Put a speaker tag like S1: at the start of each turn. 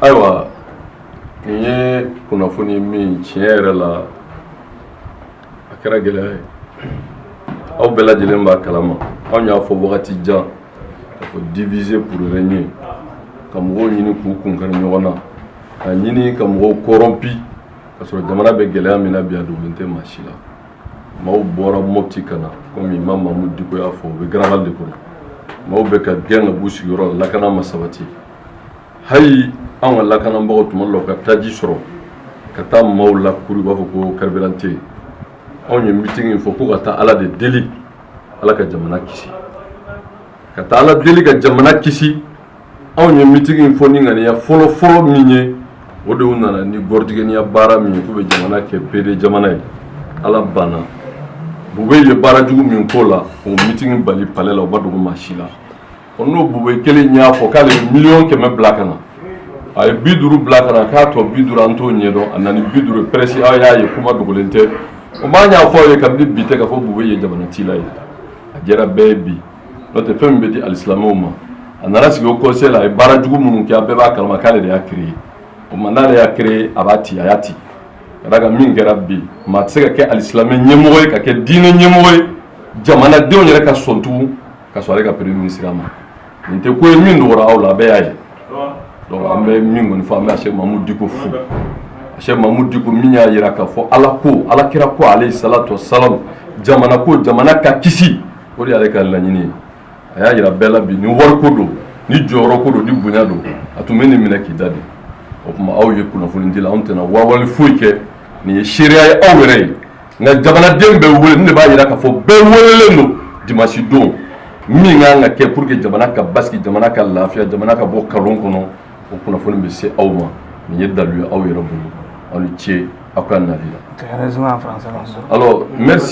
S1: Ayiwa, nin ye kunnafoni min, tiɲɛ yɛrɛ la, a kɛra gɛlɛya ye. Aw bɛɛ lajɛlen b'a kalama, anw y'a fɔ wagati jan k'a fɔ diviser pour régner, ka mɔgɔw ɲini k'u kun kari ɲɔgɔn na, ka ɲini ka mɔgɔw corrompi, ka sɔrɔ jamana bɛ gɛlɛya min na bi, a dogolen tɛ maa si la. Maaw bɔra Mopti ka na, komi Imam Mahmoud Dicko y'a fɔ, u bɛ garabali de kɔnɔ. Maaw bɛ ka gɛn ka b'u sigiyɔrɔ la, lakana ma sabati. Hali anw ka lakanabagaw, tuma dɔ la, u ka taji sɔrɔ ka taa maaw lakuru, u b'a fɔ ko carburant tɛ yen. Anw ye meeting fɔ ko ka taa Ala de deli, Ala ka jamana kisi, ka taa Ala deli ka jamana kisi. Anw ye meeting fɔ ni ŋaniya fɔlɔ fɔlɔ min ye, o de nana ni gɔrɔdigɛniya baara min ye k'u bɛ jamana kɛ PD jamana ye. Ala banna, Boubèye ye baara jugu min k'o la, o meeting bali palais la, o ma dogo maa si la. Ɔ, n'o Boubèye kelen y'a fɔ k'ale ye 100 000 000 bila ka na, a ye 50 bila ka na, k'a tɔ 50, an t'o ɲɛdɔn. A nana ni 50 ye, presse, aw y'a ye, kuma dogolen tɛ. O m'a ɲ'a fɔ aw ye kabini bi tɛ k'a fɔ Boubèye ye jamana cila ye. A jɛra bɛɛ ye bi, n'o tɛ fɛn min bɛ di alisilamɛw ma. A nana sigi o conseil la, a ye baara jugu minnu kɛ, a bɛɛ b'a kalama k'ale de y'a créé. O ma, n'ale y'a créé, a b'a ci, a y'a ci ka d'a kan. Min kɛra bi, maa tɛ se ka kɛ alisilamɛ ɲɛmɔgɔ ye, ka kɛ diinɛ ɲɛmɔgɔ ye, jamanadenw yɛrɛ ka sɔn tugun ka sɔn ale ka premier ministre ma. Nin tɛ ko ye min dɔgɔra aw la, a bɛɛ y'a ye. Donc an bɛ min kɔni fɔ, an bɛ Cheikh Mahmoud Dicko fo. Cheikh Mahmoud Dicko min y'a jira k'a fɔ Ala ko, Ala kira ko, alayhi salatu wasalam, jamana ko, jamana ka kisi, o de y'ale ka laɲini ye. A y'a jira bɛɛ la bi, ni wariko don, ni jɔyɔrɔ ko don, ni bonya don, a tun bɛ nin minɛ k'i da de. O tuma, aw ye kunnafoni di la, anw tɛna wawali foyi kɛ. Nin ye seereya ye aw yɛrɛ ye. Nka jamanaden bɛɛ wele, nin de b'a jira k'a fɔ bɛɛ welelen don dimanche don. Min kan ka kɛ pour que jamana ka basigi, jamana ka lafiya, jamana ka bɔ kalon kɔnɔ, o kunnafoni bɛ se aw ma. Nin ye dalu ye aw yɛrɛ bolo. Aw ni ce aw ka nali la.
S2: Ok, résumé en français.
S1: Alors, merci.